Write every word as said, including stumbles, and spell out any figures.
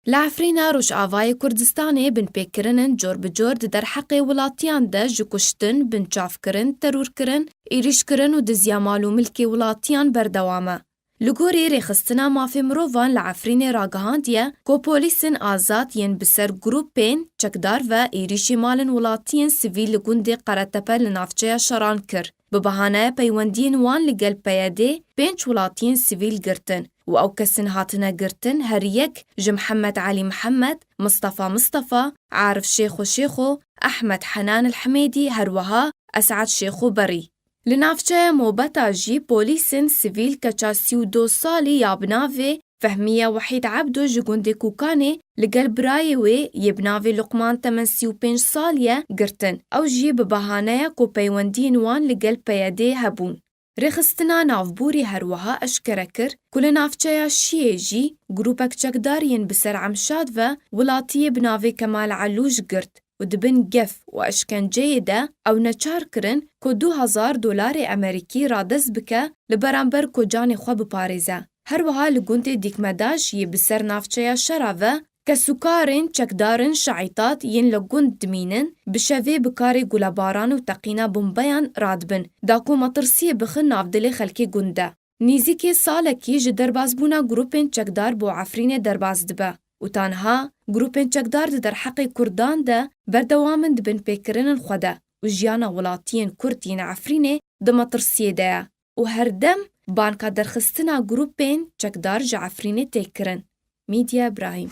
Li Efrîna Rojavayê Kurdistanê binpêkirinên cor bi cor di derheqê welatiyan de ji kuştin, binçavkirin, terorkirin, êrîşkirin û diziya mal û milkê welatiyan berdewam e. Li gorî Rêxistina Mafê Mirovan li Efrînê ragihandiye ku polîsên azad yên bi ser grûpên çekdar ve êrîşî malên welatiyên sivîl li gundê Qeretepe li navçeya Şeran kir. Bi bahaneya peywendiyên wan li gel P Y D'ê pênc welatiyên sivîl girtin û ew kesên hatine girtin her yek ji Mihemed Elî Mihemed, Mistefa Mistefa, Arif Şêxo Şêxo, Ehmed Henan El Hemêdî, her wiha Esad Şêxo Berî. Li navçeya Mobeta jî polîsên sivîl keça sî û du salî ya bi navê Fehmiye Wehîd Ebdo ji gundê Kûkanê li gel birayê wê yê bi navê Luqman temen sî û pênc salî ye girtin. Ew jî bi bahaneya ku peywendiyên wan li gel P Y D'ê hebûn. Rêxistina Navborî her wiha eşkere kir ku li navçeya Şiyê jî grûpek çekdar yên bi ser Emşad ve welatiyê bi navê Kemal Elûj girt û di bin gef û eşkenceyê de ew neçar kirin ku du hezar dolarê Amerîkî radest bike li beramber ku canê xwe biparêze. Her wiha li gundê Dîkmedaj yê bi ser navçeya Şera ve kesûkarên çekdarên Şaîtat yên li gund dimînin, bi şevê bi karê gulebaran û teqîna bombeyan radibin, da ku metirsiyê bixin navdilê xelkê gund de. Nîzîkê salekî ji derbasbûna grûpên çekdar bo Efrînê derbas dibe û ta niha grûpên çekdar di derheqê Kurdan de berdewam in di binpêkirinên xwe de û jiyana welatiyên Kurd yên Efrînê di metirsiyê de ye û herdem banka derxistina grûpên çekdar ji Efrînê tê kirin. Mîdya Ibrahîm.